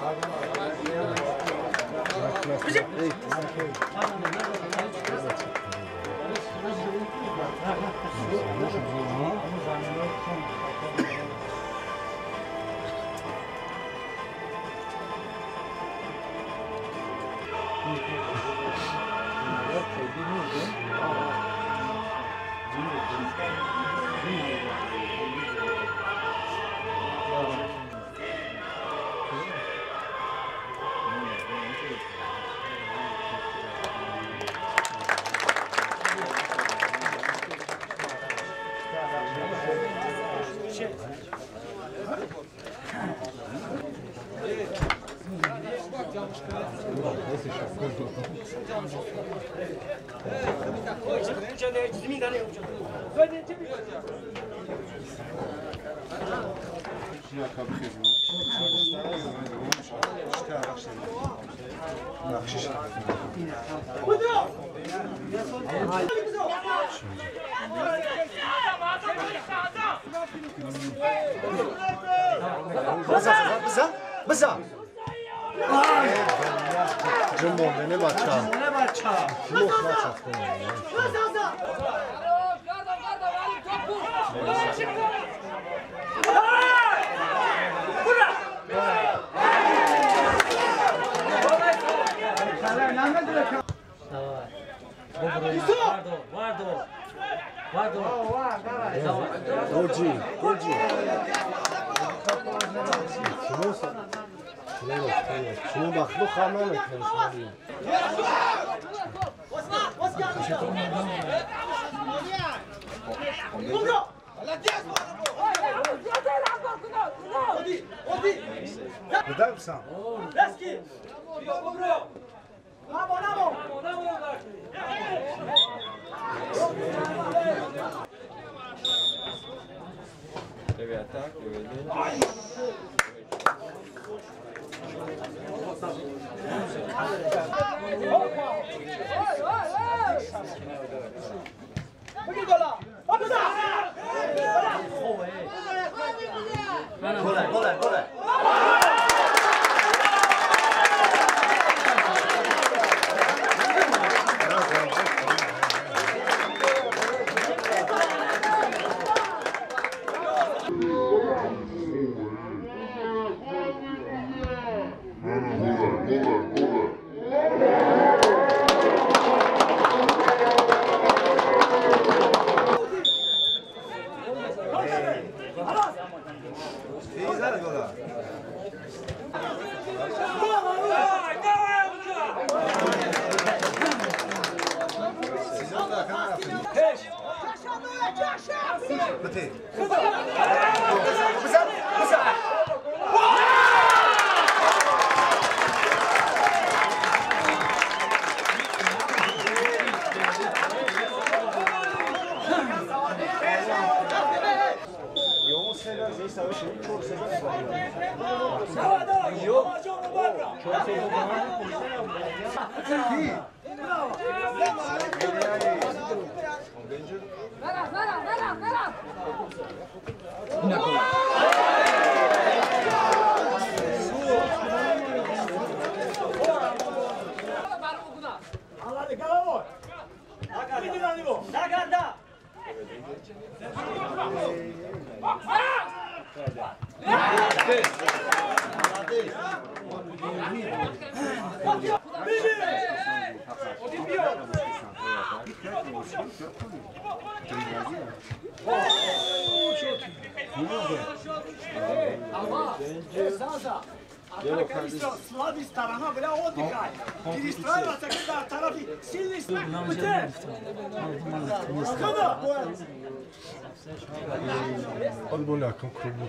بزن جمعه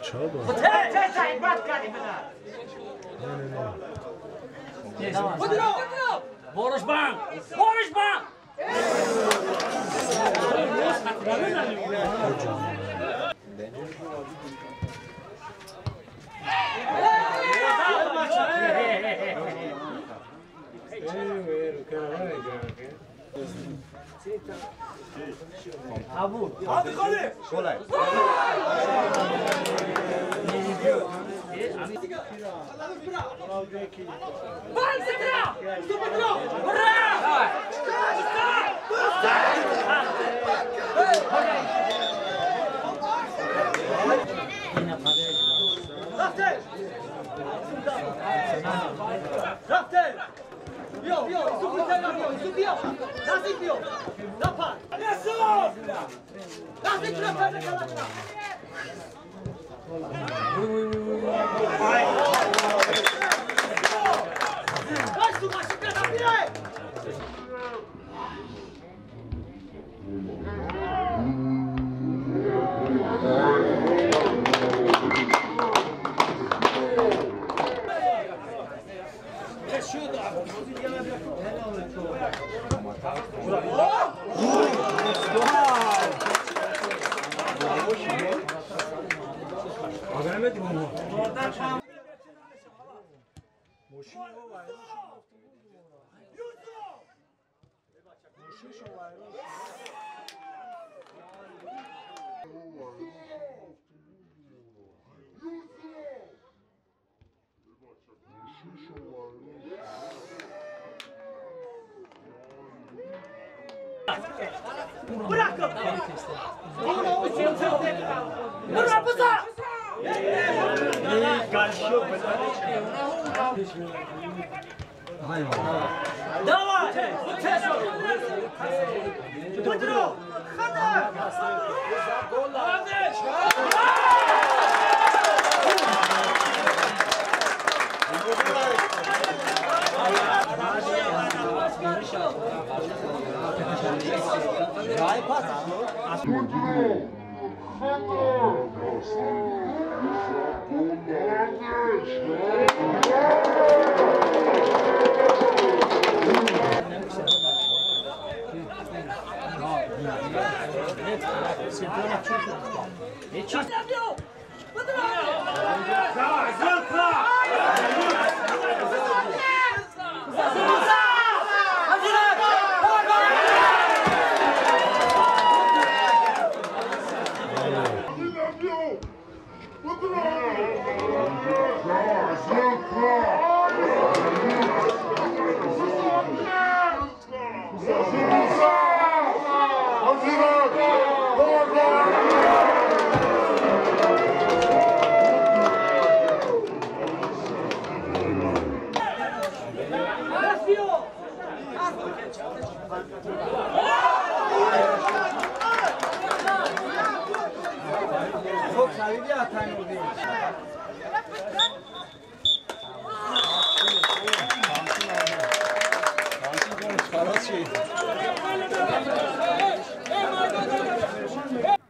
بچه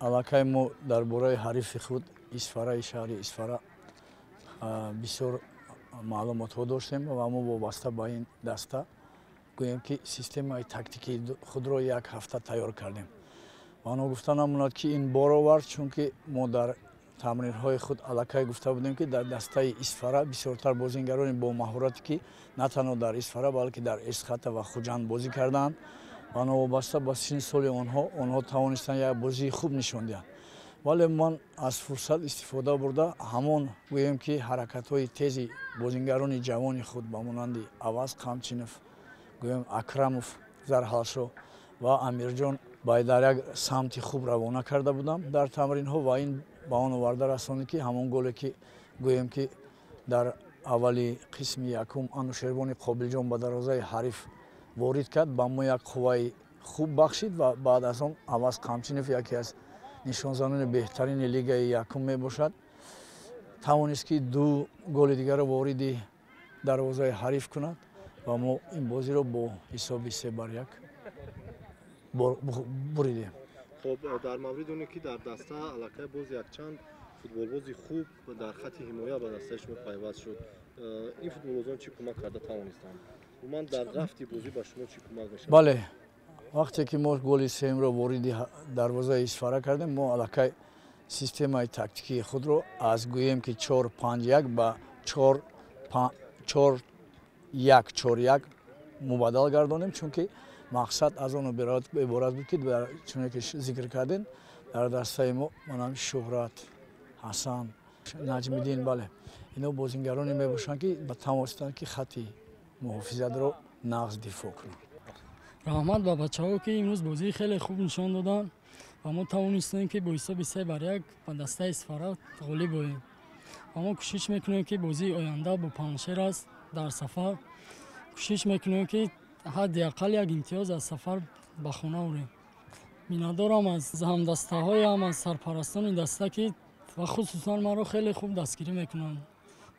Аллакай мо дар бораи ҳарифи худ Исфараи шаҳри Исфара бисёр маълумотҳо доштем ва мо вобаста ба ин даста гӯем ки системаи тактикии худро як ҳафта тайёр кардем. Ва ногуфта намонад ки ин бор овард, чунки мо дар тамринҳои худ аллакай гуфта будем ки дар дастаи Исфара бисёртар бозингарони бо маҳорате ки на танҳо дар Исфара балки дар Эсхата ва Хуҷанд бозӣ кардаанд ва новобаста ба синни соли онҳо тавонистанд як бозии хуб нишон диҳанд. Вале ман аз фурсат истифода бурда ҳамон гӯем ки ҳаракатҳои тези бозингарони ҷавони худ ба монанди Аваз Қамчинов, гӯем Акрамов, Зарҳалшо ва Амирҷон ба дар як самти хуб равона карда будам дар тамринҳо ва ин ба он оварда расонид ки ҳамон голе ки гӯем ки дар аввали қисми якум Анушервони Қобилҷон ба дарвозаи ҳариф ворид кард, ба мо як қувваи хуб бахшид ва баъд аз он Аваз Қамчинов яке аз нишонзанони беҳтарини лигаи якум мебошад, тавонист ки ду голи дигарро вориди дарвозаи ҳариф кунад ва мо ин бозиро бо ҳисоби 3-1 буридем. Хоб, дар мавриди оне ки дар даста аллакай боз якчанд футболбози хуб дар хатти ҳимоя ба дастаи шумо пайваст шуд, ин футболбозон чӣ кӯмак карда тавонистанд? Умуман дар рафти бозӣ ба шумо чӣ кӯмак мешавад? Бале, вақте ки мо голи сеюмро вориди дарвозаи Исфара кардем, мо аллакай системаи тактикии худро аз гӯем ки 4-5-1 ба 4-1-4-1 мубаддал гардонем, чунки мақсад аз он иборат буд ки чуне ки зикр кардем дар дастаи мо манам Шуҳрат, Ҳасан, Наҷмиддин, бале, Ино бозингароне мебошанд, ки тавонистанд, ки хатти муҳофизатро нағз дифоъ кунанд. Раҳмат ба бачаҳо, ки имрӯз бозии хеле хуб нишон доданд ва мо тавонистем, ки бо ҳисоби 3-1 ба дастаи Исфара ғолиб оем. Ва мо кӯшиш мекунем, ки бозии оянда бо Панҷшер аст дар сафар, кӯшиш мекунем, ки ҳадди ақал як имтиёз аз сафар ба хона орем. Миннатдорам аз ҳамдастаҳоям, аз сарпарастони даста, ки ва хусусан маро хеле хуб дастгирӣ мекунанд.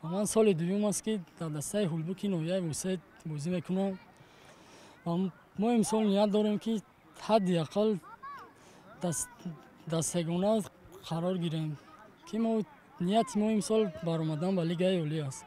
Ва ман соли дуюм аст, ки дар дастаи Ҳулбуки ноҳияи Восеъ бозӣ мекунам ва мо имсол ният дорем, ки ҳадди ақал дастсегона қарор гирем, ки мо нияти мо имсол баромадан ба лигаи олӣ аст.